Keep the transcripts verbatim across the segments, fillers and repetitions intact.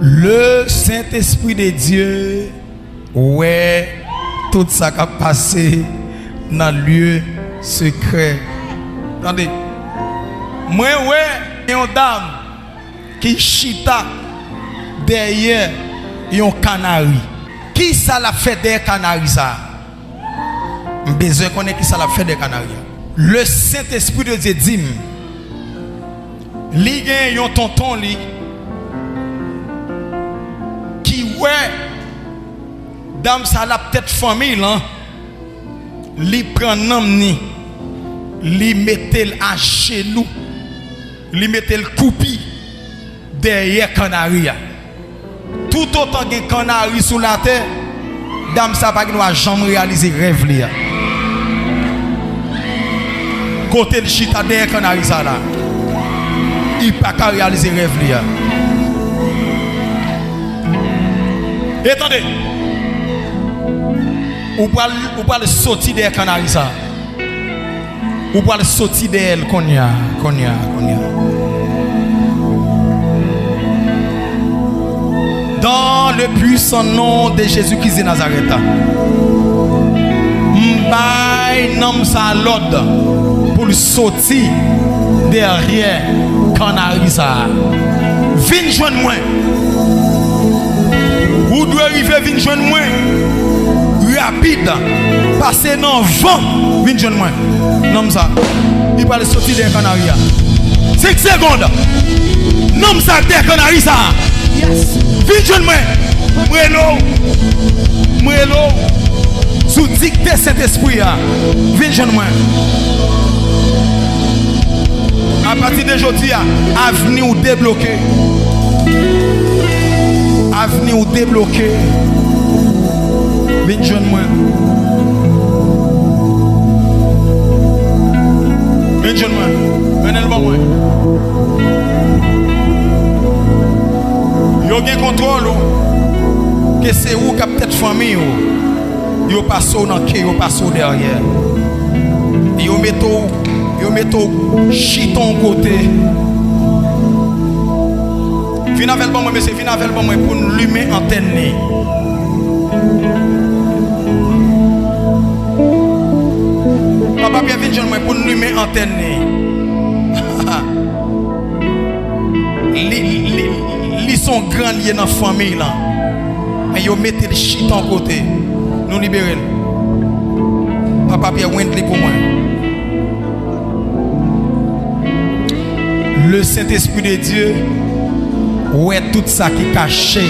Le Saint-Esprit de Dieu wè tout sa k ap pase nan lye sekrè. Tande, mwen wè yon dam ki chita dèyè yon kanari. Kisa l ap fè dèyè kanari sa a? M bezwen konnen kisa l ap fè dèyè kanari a. Le Saint-Esprit de Dieu di m, li gen yon tonton li ki wè dam sa l ap tèt fanmi lan, li pran nanm ni, li mete l ajenou, li mete l koupi dèyè kanari a. Toutotan gen kanari sou latè, dam sa pa gen dwa janm reyalize rèv li a. Kote l chita dèyè kanari sa la, li pa ka reyalize rèv li a. E tande, ou pral, ou pral soti dèyè kanari sa. Ou pral soti dèyè l kounye a, kounye a, kounye a. Dans le puissant nom de Jésus-Christ de Nazareth, m bay nanm sa a lòd pou l soti dèyè kanari sa a. Vin jwenn mwen. Ou dwe rive vin jwenn mwen rapid. Pase nan van, vin jwenn mwen. Nonm sa, li pral soti dèyè kanari a. Senk segonn. Nonm sa dèyè kanari sa. Vin jwenn mwen. M rele w. M rele w. Sou dikte Sentespri a, vin jwenn mwen. Apati de jodi a, avni w debloke. Avni w debloke. Vin jwenn mwen. Vin jwenn mwen. Mennen l ban mwen. Yo gen kontwòl ou. Ke se ou k ap tèt fanmi ou. Yo pase w nan ke, yo pase w dèyè. Yo mete w, yo mete w chita yon kote. Vin avè l ban mwen, mesye, vin avè l ban mwen pou n limen antèn li. Papa Pyè, vin jwenn mwen pou n limen antèn li. Li, li, li se yon gran lye nan fanmi lan. Men yo mete l chita yon kote. Nou libere l. Papa Pyè, wend li pou mwen. Le Saint-Esprit de Dieu wè tout sa ki kache.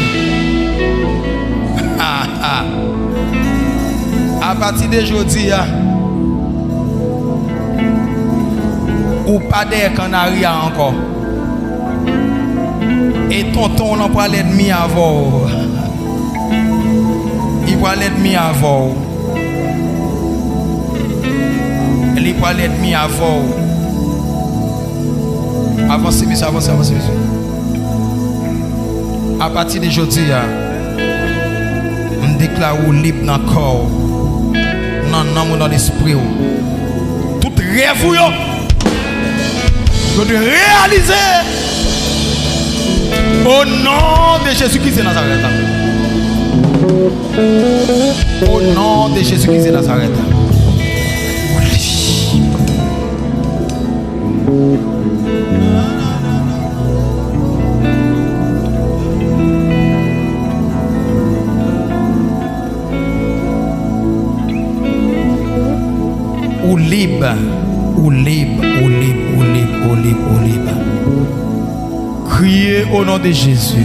Apati de jodi a, ou pa dèyè kannari a ankò. E tonton w lan pral ènmi avè w. Li pral ènmi avè w. Li pral ènmi avè w. Avanse, mesye, avanse, avanse, mesye. Apati de jodi a, m deklare w lib nan kò w, nan nanm ou, nan lespri w. Tout rèv ou yo, yo dwe reyalize. O non de Jezi Kris de Nazarèt. O non de Jezi Kris de Nazarèt. Ou lib, ou lib, ou lib, ou lib, ou lib, ou lib. Kriye o non de Jezi.